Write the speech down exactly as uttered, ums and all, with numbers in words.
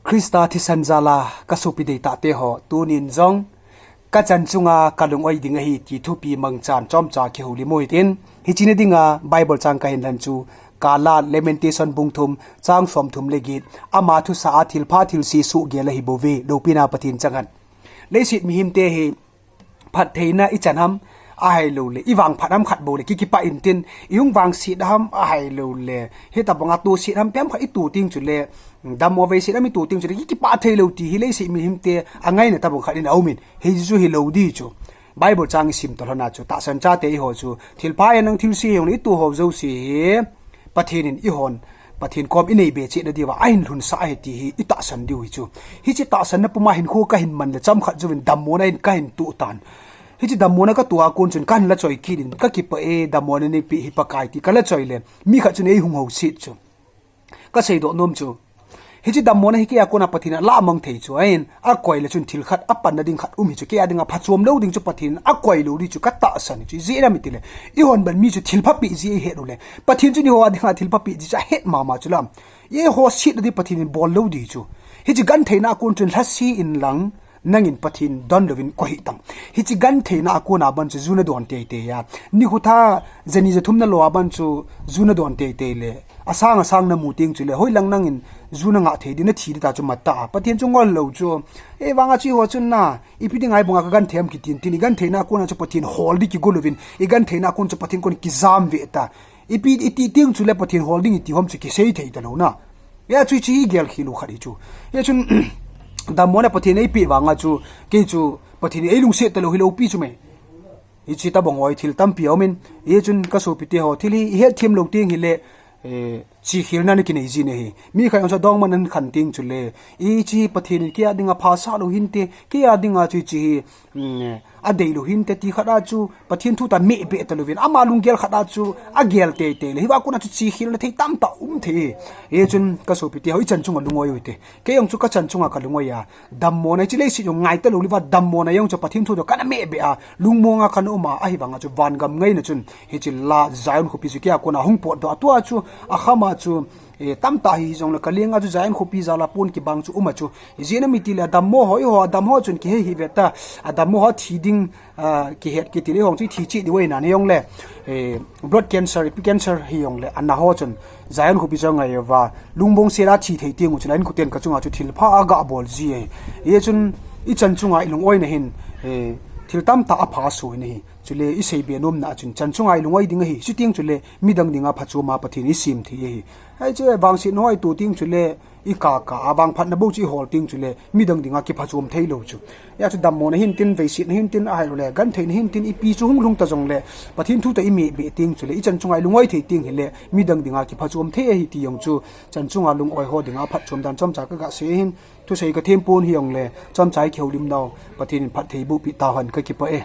Christa thisan jal a ka sopi deitah te ho, tunin jong ka chan chunga ka lung-oi ding ahi ti thupi mangchan chomcha kihoulim u hitin, hiche na dinga Bible chang ka hin lan chu, Kalan Lamentation bung thum, chang som thum le get, ama thusa a thilpha thilse suhgel ahi bouve, loupina Pathen chang hen. Leiset mihem te hi, phattheina i chan ham, ahilou le, i vangphat ham khat bou le, ki kipah intin, i hung vangset ham, ahilou le, hitabang a toset ham, ipi ham khat i to teng chule, dammo veiset ham i to teng chule, ki kipah thei lou ti hi leiset mihem te, angaina tabang khat in aumin, hichu hilou di chu. Bible chang i sim toh lhon a chu, tahsan chate i ho chu, thilpha henlang thilse henlang i to ho jouse hi, Pathen in i hon, Pathen kom i nei be cheh na diuva, ahin lhunsah ahi ti hi, i tahsan diu hi chu. Hiche tahsanna puma hinkho ka hin man le chomkhat jouvin dammo na in ka hin to tan. Hiche dammo na ka to a kon chun ka hin la choi kit in, ka kipah e, dammo na nei pe hi Pakai ti ka la choi le, mi khat chun ei hung houset chu. Ka seidoh nom chu. Hiche dammo na hi kei a kon a Pathen in ala mang thei chu. Ahin, akoi le chun thil khat, apanna ding khat um hi chu. Kei a dinga phachom lou ding chu Pathen in akoi lou di chu ka tahsan hi chu. Ijeh inem itile, i hon ban mi chu thilpha pe ji i het u le, Pathen chun i ho a dinga thilpha pe ji chu ahet mama chu lam. I ho set na di Pathen in bol lou di chu. Hiche gentheina a kon chun lhase inlang, nangin Pathen don louvin koi hih tan. Hiche gentheina a kon a ban chu ju na don teitei a. Nikho tha, jani jathum na lo a ban chu ju na don teitei le. Asang asang na mu teng chule, hoilang nangin ju na ngah thei di, na thi di ta chu mat ta a. Pathen chu ngol lou chu. Ahivanga chu i ho chun na, ipi dinga hibanga ka genthei ham kitin tin, i gentheina a kon a chu Pathen hol di kigo louvin, i gentheina a kon chu Pathen kon kijam ve ta. Ipi i ti teng chule Pathen hol ding i ti hom chu kisei thei ta lou na. Hia chu hiche hi gel khel u khat hi chu. Hia chun, dammo na Pathen in ei pe vanga chu, kei chu Pathen in ei lungset ta lou hi lou pi chu me. Hiche tabang ho hi thil tampi aumin, hia chun ka sopi te ho, thil hi i hetthem lou teng hile, eh, chekhelna na kinei ji na hi. Mi khat jong chu adongma nan khen teng chule, hiche hi Pathen in kei a dinga phasah lou hinte, kei a dinga chu hiche hi, mm, adei lou hinte ti khat a chu, Pathen thu ta meh be ta louvin, ama lunggel khat a chu, agel teitei le, hiva kon a chu chekhelna thei tamtah um thei. Hia chun ka sopi te ho, i chan chunga lung-oi u hite. Kei jong chu ka chan chunga ka lung-oi a, dammo na hiche leiset jong ngai ta lou le va, dammo na jong chu Pathen thu toh kana meh be a, lungmong a kana um a, ahivanga chu van gam ngaina chun, hiche la Zion khopi chu kei a kon a hung potdoh a, tua chu, akham a chu, eh, tamtah hi jongle ka leng a chu Zion khopi jal a pon kibang chu um a chu. Ijeh inem itile, adammo ho, i ho, adammo chun kihei hih ve ta, adammo ho thi ding, ah, kihet kiti le, i ho chu thi cheh diu ahi nan hijongle, eh, blood cancer, ipi cancer hijongle, ana ho chun, Zion khopi chu angai uva, lungmong sel a thi thei teng u chun, a inkoten ka chunga chu thilpha aga bol ji e. Hia chun, i chan chunga i lung-oi na hin, eh, thil tamtah apha soi na hi. Chule i seibe nom na a chun, chan chunga i lung-oi ding ahi. Chuteng chule, midang dinga phachom a Pathen i sem thei ahi. Hiche vangsetna ho i to teng chule, i kaka a vangphatna bou chu i hol teng chule, midang dinga kiphachom thei lou chu. Hia chu dammo na hin tin, veiset na hin tin, ahilou le, genthei na hin tin, ipi chu hung lhung ta jongle, Pathen thu toh i meh be teng chule, i chan chunga i lung-oi thei teng hile, midang dinga kiphachom thei ahi ti jong chu, chan chunga lung-oi ho dinga phatchom dan chomcha ka ga sei hin, thusei ka them pon hijongle, chomcha i kihoulim nau, Pathen in phatthei boh peh tauhen, ka kipah e.